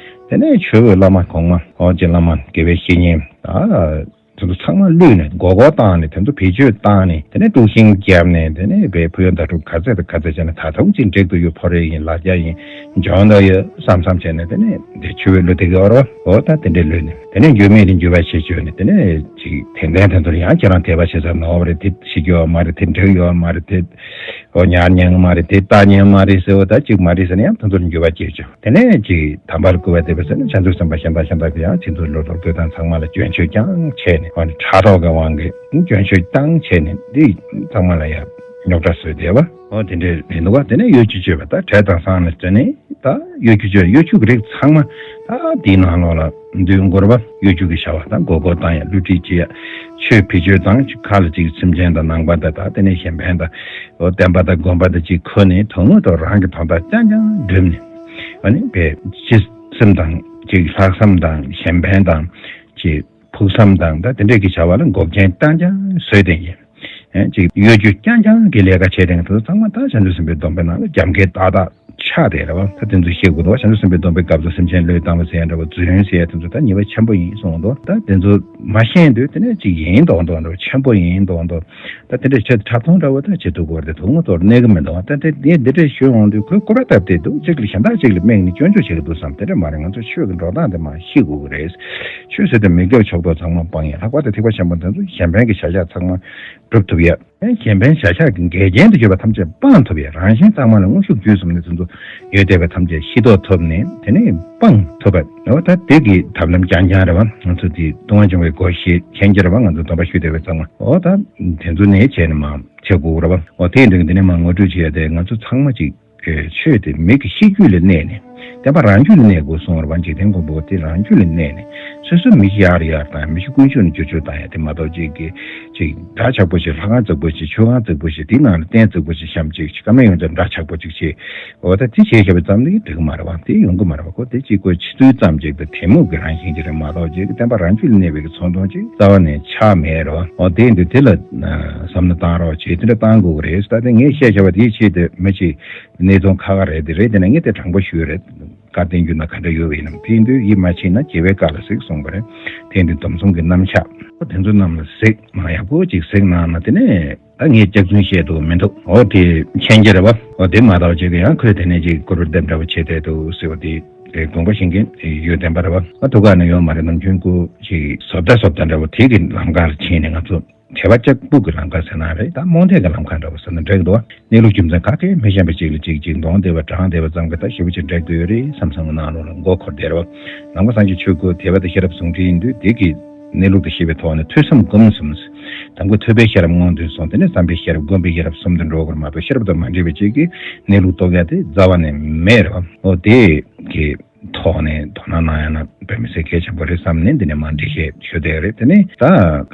དེ་ནས་ཆོས་འོད་བླ་མ་གོང་མ་འོ་ཅིག་བླ་མ་དགེ་བའི་བཤེས་གཉེན་ད། དེ་ཚོ་ཚང་མ་བླུས་ནས་མགོ་སྐོར་བཏང་ནས་དེ་ཚོ་བེད་སྤྱོད་བཏང་ནས་དེ་ནས་དཀྲུག་ཤིང་བརྒྱབ་ནས་དེ་ནས་བའི་ཕུ་ཡོན་ད་དཀྲུག་ག་ཚད་དང་ག་ཚད་བྱས་ནས་ད་དུང་ཅིག་འགྲིག་ཏུ་ཡོད་ཕོ་རེ་ཡིན་ལ་རྒྱ་ཡིན་འཇོན་ད་ཡོད་བསམ་བསམ་བྱས་ནས་དེ་ནས་དེ་ཆུ་བོའི་ལུ་དེ་གི་འོར་བ་འོ་ད་དེ་འདྲས་ལུས་ནས་དེ་ནས་འགྱུར་མེད་དེ་འགྱུར་བ་ཞེས་བརྗོད་ནས་དེ་ནས་ཅིག་དེ་འདྲས་དེ་ཚོར་ཡང་ཁྱེད་རང་དད་པ་བྱེད་ས་ནོར་བ་རེད། དེ་ཤི་རྒྱུ་ཡོད་མ་རེད། དེ་འགྲིག་ཡོད་མ་རེད། དེ་འོ་ཉར་ཉན་མ་རེད། དེ་ལྟ་ཉན་མ་རེད་ཟེར་བ་ད་ཅིག་མ་རེད་ཟེར་ན་ཡང་དེ་ཚོར་འགྱུར་བ་སྐྱེ་ཆོག་དེ་ནས་ཅིག་དམ་པར་བཀུར་བ་དེ་བས་ཟེར་ན་བྱང་ཆུབ་སེམས་དཔའ་གཞན་དག་གཞན་དག་གིས་ཡང་དེ་ཚོ་ལོ་ལོག་སྡོད་དང་ཚང་མ་ལ་སྐྱོན་བརྗོད་ཀྱང་བྱས་ནས་ཨ་ནི་ཕྲག་དོག་གི་དབང་གིས་སྐྱོན་བརྗོད་ཀྱང་བྱས་ནས་འདི་ཚང་མ་ལ་ཡང་རྙོག་དྲ་བཟོས་བསྡད་པ་འོ་དེ་འདྲས་མི་འདུག་བ། དེ་ནས་གཡོ་སྒྱུ་བྱས་པ་ད་བྲེལ་དང་སང་ནས་བརྩོན་ནས་ད་གཡོ་སྒྱུ་བྱས་གཡོ་སྒྱུ་གི་རིགས་ཚང་མ་ད་འདིའི་ནང་ལོགས་ལ་འདུས་འགོར་བ་གཡོ་སྒྱུ་གི་བྱ་བ་ད་མགོ་སྐོར་བཏང་ཡ་བསླུ་བྲིད་བྱེད་ཡ་ཆོས་བེད་སྤྱོད་དང་ཁ་ལ་ཅིག་སེམས་ཅན་དང་ནང་པ་ད་ད་དེ་ནས་གཞན་ཕན་ད། འོ་བསྟན་པ་དང་དགོན་པ་དང་གཅིག་ཁུར་ནས་དོན་དངོས་ཐོག་རང་གི་དོན་དག་རྐྱང་རྐྱང་བསྒྲུབས་ནས་ཨ་ནི་བས་སྤྱི་སེམས་དང་གཅིག་ལྷག་བསམ་དང་གཞན་ཕན་དང་གཅིག་ཕུགས་བསམ་དང་ད་དེ་འདྲས་ཀྱི་བྱ་བ་ལ་འགོག་རྐྱེན་རྐྱང་རྐྱང་བཟོས་ཏེ་ཡིན། ཨ་གཅིག་གཡོ་སྒྱུ་རྐྱང་རྐྱང་གི་ལས་ཀ་བྱས་ཏེ་དེ་ཚོ་ཚང་མ་ད་བྱང་ཆུབ་སེམས་དཔའི་སྡོམ་པའི་ནང་ལ་རྒྱབ་འགལ་ཏག་ཏག་ཆགས་བསྡད་རེད་བ། ད་དེ་ཚོ་ཤེས་དགོས་འདུག་བ། བྱང་ཆུབ་སེམས་དཔའི་སྡོམ་པའི་སྐབས་སུ་སེམས་ཅན་བློས་བཏང་བ་ཟེར་ཡ་འདྲ་བ་རྫུན་ཟེར་ཡ་དེ་ཚོ་ད་ཉེས་པ་ཆེན་པོ་ཡིན་གསུངས་འདུག་ད་དེ་ཚོ་མ་ཤེས་དུས་དེ་ནས་ཅིག་ཡིན་མདོག་མདོག་འདྲ་བོ་ཆེན་པོ་ཡིན་མདོག་མདོག་ད་དེ་འདྲ་བྱས་ཏེ་ཁྲག་འཐུང་འདྲ་བོ་ད་བྱེད་ཐུབ་ཀྱི་རེད། དོན་དངོས་ཐོག་གནས་ཀྱི་མི་འདུག་ད་དེ་དེ་འདི་འདྲ་ཞུ་འོང་དུས་ཁོས་སྐུར་བ་བཏབ་བསྡད་འདུག་གཅིག་ལ་གཞན་དག་གཅིག་ལ་དམིགས་ནས་སྐྱོན་བརྗོད་བྱེད་ཀྱི་འདུག་བསམ་དེ་འདྲ་མ་རེད། ང་ཚོ་ཆོས་ཀྱི་འགྲོ་སྟངས་དེ་མར་ཤེས་དགོས་ཀྱི་རེད། ཆོས་ཟེར་དུས་མི་དགེ་བ་ཕྱོགས་གཏོགས་ཚང་མ་སྤང་ཡ། ལྷག་པར་དུ་ཐེག་པ་ཆེན་པོ་འདི་ཚོ་གཞན་ཕན་གྱི་བྱ་གཞག་ཚང་མ་སྒྲུབ་ཐུབ་ཡ། གཞན་ཕན་བྱ་གཞག་གི་འགལ་རྐྱེན་དུ་གྱུར་པ་ཐམས་ཅད་སྤང་ཐུབ་ཡ། རང་གཞན་ཚང་མ་ལ་དངོས་ཤུགས་བརྒྱུད་གསུམ་ནས་དེ་ཚོ་ཡོད་བསྡད་པ་ཐམས་ཅད་ཤེས་རྟོགས་ཐུབ་ནས་དེ་ནས་སྤང་ཐུབ་པ། འོ་ད་དེ་གི་ཐབས་ལམ་རྐྱང་རྐྱང་རེད་བ། ང་ཚོ་དེ་ལྟུང་བ་འབྱུང་བའི་སྒོ་ཞེས་མཁྱེན་གྱི་རེད་བ། ང་ཚོ་སྡོམ་པ་ཞུས་བསྡད་པའི་ཚང་མ་འོ་ད་དེ་ཚོ་ནས་བྱས་ནས་མར་བྱེད་དགོས་རེད་བ། འོ་དེ་འདྲ་གི་འདི་ནས་མར་ངོ་སྤྲོད་བྱེད་ཡ་དེ་ང་ཚོ་ཚང་མ་ཅིག་ཆོས་དེ་མི་གི་ཤེས་རྒྱུད་ལ་གནས་ནས་ བསྟན་པ་རང་རྒྱུད་ལ་གནས་དགོས་གསུངས་པ་རེད་བ། འཇིག་རྟེན་མགོན་པོ་དེ་རང་རྒྱུད་ལ་གནས་ནས་སོ་སོ་མི་གཡར་ཡར་དང་མི་གཞི་ཀུན་སྤྱོད་ནས་བསྒྱུར་བཅོས་བཏང་ཡ་དེ་མ་གཏོགས་ཅིག་གི་ཅིག་དགྲ་ཆགས་པོ་ཞིག་ལྷ་ཁང་རྫིག་པོ་ཞིག་ཆོས་ཁང་རྫིག་པོ་ཞིག་དེའི་ནང་ལ་རྟེན་རྫིག་པོ་ཞིག་བཤམས་ཅིག་བཀའ་མོལ་ཡོང་དུས་དགྲ་ཆགས་པོ་ཅིག་བྱེད། འོ་ད་དེ་བྱས་བཞག་པ་ཙམ་ནི་འགྲིག་གི་མ་རེད་བ། དེ་ཡོང་གི་མ་རེད་བ། ཁོ་དེ་གཅིག་ཁོ་ཕྱི་ཚུལ་ཙམ་ཅིག་དང་དེ་མོ་གི་རང་བཞིན་ཅིག་རེད་མ་གཏོགས་ཅིག་གི་བསྟན་པ་རང་རྒྱུད་ལ་གནས་པའི་གི་ཚོགས་འདུ་ཅིག་རྩ་བ་ནས་ཆགས་མེད་རེད་བ། འོ་དེ་འདི་དེ་ལ་བསམ་བློ་བཏང་རོགས་བྱེད། དེ་འདྲ་བཏང་དགོས་གི་རེད། ད་དེ་ངས་བཤད་བཞག་པ་དེའི་ཆེད་དུ་མི་ཅིག་གནས་ཚུལ་ཁག་ཁག་རེད། དེ་རེད། དེ་ན་ངས་དེ་དྲང་པོ་ཞུས་རེད། བཀའ་བསྟན་རྒྱུ་ན་ག་འདྲ་ཡོད་པ་ཡིན་ནམ། དེ་ཡིན་དུས་ཡིད་མ་ཆེས་ན་རྒྱལ་བའི་བཀའ་ལ་གཟིགས་གསུངས་པ་རེད། དེ་ཡིན་དུས་སྡོམ་གསུམ་གྱི་རྣམ་གཞག་དེ་ཚོ་རྣམས་ལ་གཟིགས་མ་ཡག་པོ་ཅིག་གཟིགས་གནང་ན་དེ་ནས། ད་ངས་སྐྱག་རྫུན་བཤད་འདུག་མི་འདུག་འོ་དེ་མཁྱེན་གྱི་རེད་བ། འོ་དེ་མ་གཏོགས་ཅིག་ཡང་ཁོས་དེ་ནས་ཅིག་སྐུར་པ་འདེབས་འདྲ་བོ་བྱེད་བསྡད་འདུག་ཟེར་བ་དེ་དགོངས་པ་བཞེས་མཁན་ཡོད་བདེན་པ་རེད་བ། ཨ་ཐུག་ག་ནས་ཡོང་མ་རེད། ནམ་རྒྱུན་ཁོ་ཅིག་བཟོ་ལྟ་བཟོ་ལྟ་འདྲ་བོ་དེ་གི་ལམ་ཁ་ལ་ཕྱིན་ནས་ང་ཚོ་དད་པ་ལྕགས་སྦུག་གི་ལམ་ཁ་ཟེར་ན་རེད། ད་རྨོངས་དད་ཀྱི་ལམ་ཁ་འདྲ་བོ་ཟེར་ན་འགྲིག་འདུག་བ། གནས་ལུགས་རྒྱུ་མཚན་ག་གེ་མི་ཤེས་པ་ཅིག་ལ་ཅིག་ཅིག་འདོང་བསྡད་པ་དྲང་བསྡད་པ་ཙམ་གྱིས་ད་ཞེ་པོ་ཅིག་འགྲིག་འདོད་ཡོད་རེད་བསམ་བསམ་གྱི་ནང་ལོགས་ལ་མགོ་འཁོར་བསྡད་རེད་བ། ནང་པ་སངས་རྒྱས་ཆོས་སྐུ་དད་པ་དང་ཤེས་རབ་ཟུང་འབྲེལ་ཡིན་དུས་དེ་གི་གནས་ལུགས་དང་ཤེས་པའི་ཐོག་ནས་ཐོས་བསམ་སྒོམ་གསུམ། དང་པོ་ཐོས་པའི་ཤེས་རབ་སྔོན་དུ་སོང་། དེ་ནས་བསམ་པའི་ཤེས་རབ་སྒོམ་པའི་ཤེས་རབ་གསུམ་དུ་འགྲོ་དགོས་མ་གཏོགས་ཤེས་རབ་དང་མ་འདྲེས་པའི་ཅིག་གི་གནས་ལུགས་རྟོགས་ཡ་དེ་རྩ་བ་ནས་མེད་རེད་བ། འོ་དེ་གི་ཐོག་ནས་དོ་སྣང་གནང་ཡ་ན་དཔེ་མི་སྲིད་གལ་ཆེན་པོ་རེད་བསམ་ནས་འདི་ནས་མར་འགྲེལ་བཤད་ཞུ་བསྡད་ཡོད་རེད། དེ་ནས་ད་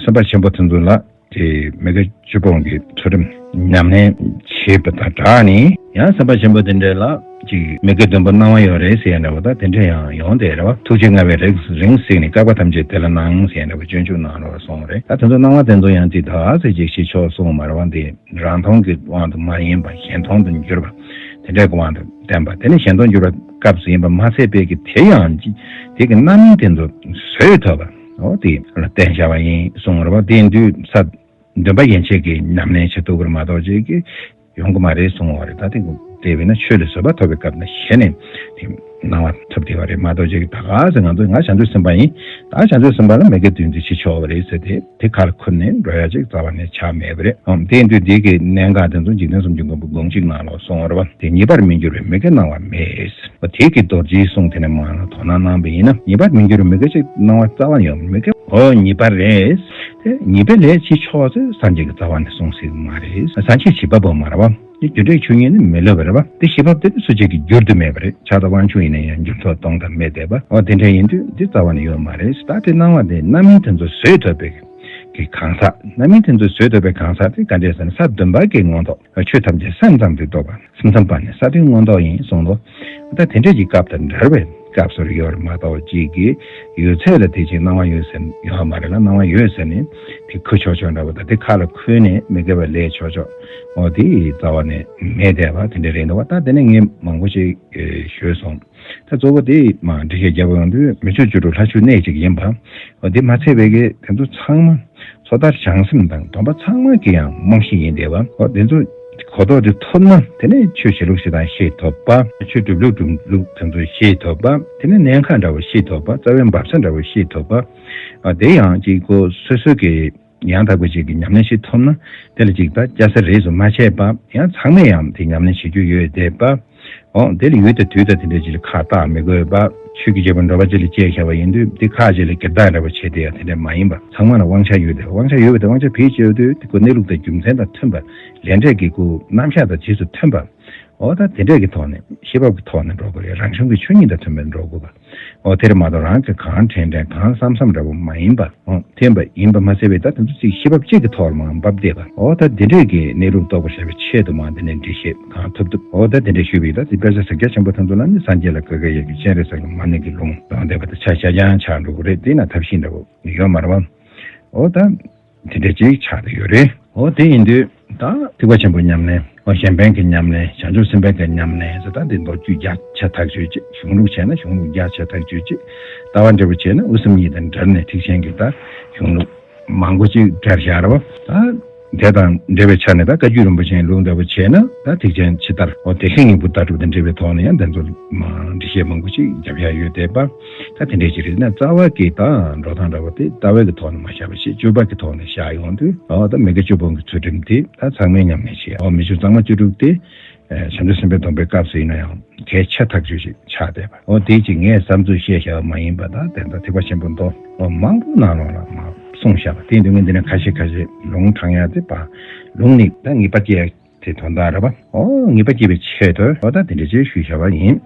སེམས་དཔའ་ཆེན་པོ་དེ་ཚོ་ལ་དེ་མི་དགེ་བཅུ་སྤོང་གི་ཚུལ་ཁྲིམས་ཉམས་ལེན་བྱེད་པ་དང་སྦྲགས་ནས་ཡང་སེམས་དཔའ་ཆེན་པོ་དེ་འདྲ་ལ་ཅིག་མི་དགེ་བདུན་པོ་གནང་བ་ཡོད་རེད་ཟེར་ཡ་འདྲ་བོ་ད་དེ་འདྲ་ཡང་ཡོང་བསྡད་རེད་བ། ཐུགས་རྗེ་མངའ་བའི་རིགས་རིང་བསྲེལ་ནས་བསྐལ་པ་ཐམས་ཅད་དེ་ལ་གནང་ཟེར་ཡ་འདྲ་བོ་སྤྱོད་འཇུག་གནང་རོགས་གསུངས་རེད། ད་དེ་ཚོ་གནང་བ་དེ་ཚོ་ཡང་ཅིག་ད་ཟེར་ཅིག་ཤེས་ཆོག་གསུངས་མ་རེད་བ། འདི་རང་མཐོང་གི་དབང་དུ་མ་ཡིན་པ་གཞན་མཐོང་དུ་འགྱུར་བ་དེ་འདྲ་གི་དབང་དུ་བསྟན་པ། དེ་ནས་གཞན་མཐོང་འགྱུར་བ་སྐབས་སུ་ཡིན་པ་མ་ཟད་པའི་གི་དེ་ཡང་ཅིག་དེ་གི་རྣམ་སྨིན་དེ་ཚོ་བཟོད་ཐུབ་པ། འོ་དེ་ལ་བསྟན་བྱ་བ་ཡིན་གསུངས་རེད་བ། དེ་ཡིན་དུས་ས་འདུན་པ་ཡན་ཆད་ཀྱི་ཉམས་ལེན་བྱེད་ཐུབ་ཀྱི་རེད་མ་གཏོགས་ཅིག་གི་ཡོང་གི་མ་རེད་གསུངས་པ་རེད། ད་དེ་དེ་བས་ན་ཆོས་ལ་བཟོད་པ་ཐོབ་པའི་སྐབས་ན་གཞི་ནས་དེ་གནང་བ་ཐོབ་བསྡད་པ་རེད་མ་གཏོགས་ཅིག་ད་ག་ཟེ་ང་ཚོ་ང་བྱང་ཆུབ་སེམས་དཔའ་ཡིན། ད་བྱང་ཆུབ་སེམས་དཔའ་ལ་མི་དགེ་བདུན་འདི་བྱེད་ཆོག་པ་རེད་ཟེར་ཏེ་དེ་ཁ་ལ་ཁུར་ནས་འགྲོ་ཡ་ཅིག་རྩ་བ་ནས་ཆགས་མེད་པ་རེད། ཨང་དེ་ཡིན་དུས་དེ་གི་གནད་འགག་དེ་ཚོ་འཇིག་རྟེན་གསུམ་གྱི་མགོན་པོ་དགོངས་གཅིག་ནང་ལོགས་གསུངས་པ་རེད་བ། དེ་ཉེས་པར་མི་འགྱུར་བའི་མི་དགེ་གནང་བ་མེད། དེ་གི་རྡོ་རྗེའི་གསུང་དེ་ནས་མ་ལ་དོ་སྣང་གནང་བ་ཡིན་ན་ཉེས་པར་མི་འགྱུར་བའི་མི་དགེ་ཅིག་གནང་བ་རྩ་བ་ཡོང་མི་དགེ། ཨོ་ཉེས་པ་རེད། དེ་ཉེས་པའི་ལས་བྱེད་ཆོག་ཟེར་སངས་རྒྱས་ཀྱི་རྩ་བ་ནས་གསུངས་ཟིན་མ་རེད། སངས་རྒྱས་བྱེད་པ་པོ་མ་རེད་བ། དེ་རྒྱུ་འབྲས་ཆོས་ཉིད་ནི་མི་སླུ་བ་རེད་བ། དེ་བྱེད་པ་དེ་ནི་སུ་གཅིག་གིས་བསྒྱུར་དུ་མེད་པ་རེད། ཕྱག་དང་དབང་ཕྱུག་ཡིན་ན་ཡང་འགྱུར་ཐོག་སྟོང་དང་མེད་བསྡད་པ། ཨོ་དེ་འདྲ་ཡིན་དུས་འདི་རྩ་བ་ནས་ཡོད་མ་རེད། ད་དེ་གནང་བ་དེ་རྣམ་སྨིན་དེ་ཚོ་བཟོད་ཐུབ་པའི་གི་གང་ཟག་རྣམ་སྨིན་དེ་ཚོ་བཟོད་ཐུབ་པའི་གང་ཟག་དེ་ག་འདྲས་ཟེར་ན་ས་བདུན་པ་གི་མངོན་རྟོགས། ཆོས་ཐམས་ཅད་སེམས་ཙམ་དུ་རྟོགས་པ། སེམས་ཙམ་པ་ནི་ས་བདུན་མངོན་རྟོགས་ཡིན་གསུངས་ཏོ། ད་དེ་འདྲས་ཀྱི་སྐབས་དང་འབྲེལ་བའི་སྐབས་སུ་ཡོད་རེད་མ་གཏོགས་གཅིག་གིས་ཡོད་ཚད་ལ་དེ་ཅིག་སྣང་བ་ཡོད་ཟེར་ཡོད་མ་རེད་ལ། སྣང་བ་ཡོད་ཟེར་ནས་དེ་ཁུར་ཆོག་ཆོག་འདྲ་བོ་དང་དེ་ཁ་ལ་ཁུར་ནས་མི་དགེ་བ་ལས་ཆོག་ཆོག་འོ་དེ་རྩ་བ་ནས་མེད་བསྡད་པ་དེ་འདྲས་རེད་འདུག་བ། ད་དེ་ནས་ངས་མང་པོ་ཞིག་ཞུས་སོང་། ད་གཙོ་བོ་དེ་མ་འགྲེལ་བཤད་རྒྱབ་ཡོང་དུས་མི་ཆོས་བཅུ་དྲུག་ལྷ་ཆོས་གནད་གཅིག་ཡིན་པ། འོ་དེ་མ་ཚད་པའི་གི་དེ་ཚོ་ཚང་མ་སོ་ཐར་བྱང་སེམས་དང་སྡོམ་པ་ཚང་མ་གི་ཡང་རྨང་གཞི་ཡིན་བསྡད་པ། འོ་དེ་ཚོ་གོ་རྟོགས་དེ་ཐོབ་ན་དེ་ནས་ཆོས་བྱེད་ལུགས་ཤེས་སྟངས་ཤེས་ཐུབ་པ། ཆོས་སྒྲུབ་ལུགས་སྒྲུབ་ལུགས་དེ་ཚོ་ཤེས་ཐུབ་པ། དེ་ནས་གནད་འགག་འདྲ་བོ་ཤེས་ཐུབ་པ། རྩ་བའི་འབབ་ས་འདྲ་བོ་ཤེས་ཐུབ་པ། དེ་ཡང་གཅིག་གོ་སོ་སོ་གི་ཡང་དག་པའི་ཅིག་གི་ཉམས་ལེན་ཞིག་ཐོབ་ན་དེ་ལ་ཅིག་ད་སྐྱ་ས་རེས་སུ་མ་ཆད་པ། ཡང་ཚང་མས་ཡང་དེ་ཉམས་ལེན་བྱེད་རྒྱུ་ཡོད་བསྡད་པ། འོ་དེ་ལ་ཡུལ་དང་དུས་དང་དེ་འདྲའི་ཅིག་ལ་ཁ་བཏགས་མི་དགོས་པ། ཆོས་ཀྱི་རྒྱལ་པོ་འགྲོ་བ་སྤྱི་ལ་སྤྱད་བཞག་པ་ཡིན་དུས་དེ་ཁ་ཅིག་ལ་སྒེར་བདག་འདྲ་བོ་བྱེད་བསྡད་ཡ་དེ་འདྲ་མ་ཡིན་པ། ཚང་མ་ལ་དབང་ཆ་ཡོད་བསྡད་པ། དབང་ཆ་ཡོད་བསྡད་པ་དེ་དབང་ཆ་བེད་སྤྱོད་དུས་དེ་ཁོ་གནས་ལུགས་དང་རྒྱུ་མཚན་དང་མཐུན་པ། ལས་འབྲས་ཀྱི་ཁོ་རྣམ་གཞག་དང་རྗེས་སུ་མཐུན་པ། འོ་ད་དེ་འདྲས་ཀྱི་ཐོག་ནས་ཤེས་བབ་ཀྱི་ཐོག་ནས་འགྲོ་དགོས་རེད། རང་བྱུང་གི་ཆོས་ཉིད་དང་མཐུན་པར་འགྲོ་དགོས་པ། འོ་དེར་མ་གཏོགས་རང་གི་གང་དྲན་དྲན་གང་བསམ་བསམ་འདྲ་བོ་མ་ཡིན་པ། འོ་དེ་ཡིན་པ་ཡིན་པ་མ་ཟད་པའི་ད་དེ་ཚོ་ཅིག་ཤེས་བབ་གཅིག་གི་ཐོག་ལ་མར་འབབ་བསྡད་པ། འོ་ད་དེ་འདྲས་ཀྱི་གནས་ལུགས་རྟོགས་པར་བྱ་བའི་ཆེད་དུ་མར་འདི་ནས་འགྲེལ་བཤད་གང་ཐུབ་ཐུབ། འོ་ད་དེ་འདྲས་ཞུས་པ་ཡིན། ད་དེ་དཔེ་ཆ་ཟེར་རྒྱ་ཆེན་པོ་དེ་ཚོ་ལ་ནི་སངས་རྒྱས་ལ་བཀའ་བཀའ་ཡས་ཀྱི་སྤྱན་རས་གཟིགས་ལ་མ་ཎི་གི་ལུང་དང་ལྡན་པ་དེ་ཆ་ཤ་ཅང་ཆགས་འགྲོ་གི་རེད། དེ་ན་ཐབས་ཤེས་འདྲ་བོ་ཡོད་མ་རེད་བ། འོ་ད། དེ་འདྲ་ཅིག་ཆགས་བསྡད་ཡོད་རེད། འོ་དེ་ཡིན་དུས་ད་ཐེག་པ་ཆེན་པོའི་ཉམས་ལེན། འོ་གཞན་ཕན་གྱི་ཉམས་ལེན། བྱང་ཆུབ་སེམས་དཔའི་གི་ཉམས་ལེན་ཟེར། ད་འདི་མདོ་རྒྱུད་བརྒྱ་ཆ་ཐག་ཆོད་ཅིག་གཞུང་ལུགས་བྱས་ན་གཞུང་ལུགས་བརྒྱ་ཆ་ཐག་ཆོད་ཅིག་ལྟ་བ་འབྲས་བུ་བྱས་ན་དབུ་གསུམ་གཉིས་དང་འབྲེལ་ནས་ཐེག་ཆེན་གྱི་ད་གཞུང་ལུགས་མང་པོ་ཅིག་བྲིས་བཞག་རེད་བ། ད་དེ་དང་འབྲེལ་བའི་ཆ་ནས་ད་བཀའ་བརྒྱུད་རིན་པོ་ཆེའི་ལུགས་འདྲ་བོ་བྱས་ན་ད་ཐེག་ཆེན་ཇི་ལྟར། འོ་བདེ་གཤེགས་སྙིང་པོ་ལྟ་གྲུབ་དང་འབྲེལ་བའི་ཐོག་ནས་ཡང་དེ་ཚོ་འགྲེལ་བཤད་མང་པོ་ཞིག་བརྒྱབ་ཡ་ཡོད་བསྡད་པ། ད་དེ་འདྲའི་ཅིག་རེད་ན་རྩ་བ་གི་ད་འགྲོ་སྟངས་འདྲ་བོ་དེ་ལྟ་བའི་གི་ཐོག་ནས་མ་བཞག་པ་ཞིག་སྤྱོད་པ་གི་ཐོག་ནས་བཞག་ཡོང་དུས། འོ་ད་མི་དགེ་བཅུ་སྤོང་གི་ཚུལ་ཁྲིམས་དེ་ད་ཚང་མས་ཉམས་ལེན་བྱེད། འོ་མི་ཆོས་གཙང་མ་བཅུ་དྲུག་དེ་བྱང་ཆུབ་སེམས་དཔའི་སྡོམ་པའི་སྐབས་སུ་ཡིན་ན་ཡང་གལ་ཆེ་ཐག་ཆོད་ཞིག་ཆགས་བསྡད་པ། འོ་དེ་ཅིག་ངས་བསམ་ཚུལ་བཤད་བཞག་པ་མ་ཡིན་པ། ད་དེ་ད་ཐེག་པ་ཆེན་པོ་མདོ་འོ་མང་པོ་ནང་ལོགས་ལ་མར་གསུངས་བཞག་པ་དེ་འདི་ངས་འདི་ནས་ཁ་ཤས་ཁ་ཤས་ལུང་དྲངས་ཡ་དེ་པ་ལུང་ནི་ད་ངེས་པ་སྐྱེ་དེ་དོན་དག་རེད་པ། འོ་ངེས་པ་སྐྱེ་བའི་ཆེད་དུ་འོ་ད་དེ་འདྲ་ཅིག་ཞུས་བཞག་པ་ཡིན།